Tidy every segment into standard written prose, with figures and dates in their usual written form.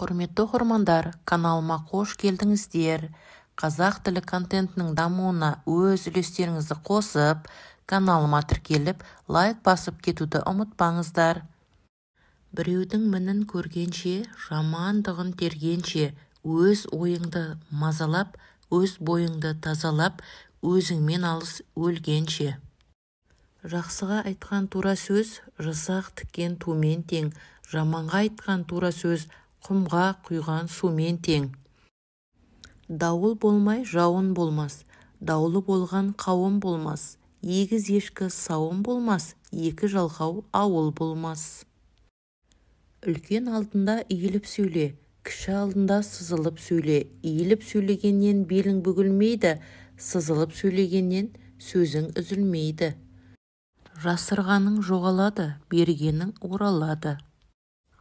Құрметті оқырмандар, каналыма қош келдіңіздер! Қазақ тілі контентінің дамуына өз үлестеріңізді қосып, каналыма тіркеліп, лайк басып кетуді ұмытпаңыздар. Біреудің мінін көргенше, жамандығын тергенше, өз ойыңды мазалап, өз бойыңды тазалап, өзіңмен алыс өлгенше. Жақсыға айтқан тура сөз, жасақ тіккен тумен тең, жаманға айтқан тура сөз, құмға құйған сумен тең. Дауыл болмай жауын болмас, даулы болған қауым болмас, егіз ешкі сауын болмас, екі жалқау ауыл болмас. Үлкен алдында иіліп сөйле, кіші алдында сызылып сөйле. Иіліп сөйлегеннен белің бүгілмейді, сызылып сөйлегеннен сөзің үзілмейді. Жасырғаның жоғалады, бергенің оралады.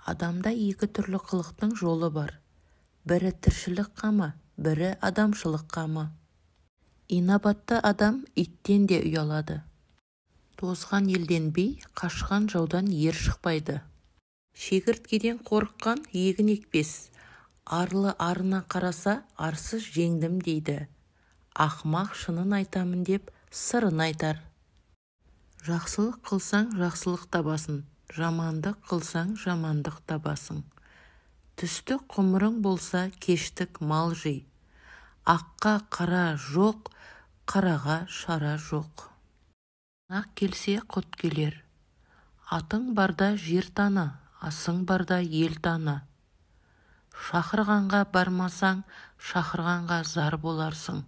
Адамда екі түрлі қылықтың жолы бар. Бірі тіршілік қамы, бірі адамшылық қамы. Инабатты адам иттен де ұялады. Тозған елден би, қашқан жаудан ер шықпайды. Шегірткеден қорыққан егін екпес. Арлы арына қараса, арсыз жеңдім дейді. Ақымақ шынын айтамын деп, сырын айтар. Жақсылық қылсаң, жақсылық табасың, жамандық қылсаң, жамандық табасың. Түстік ғұмырың болса, кештік мал жи. Аққа қара жоқ, қараға шара жоқ. Қонақ келсе, құт келер. Атың барда жер таны, асың барда ел таны. Шақырғанға бармасаң, шақырғанға зар боларсың.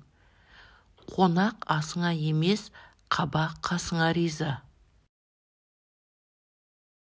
Қонақ асыңа емес, қабақ қасыңа риза.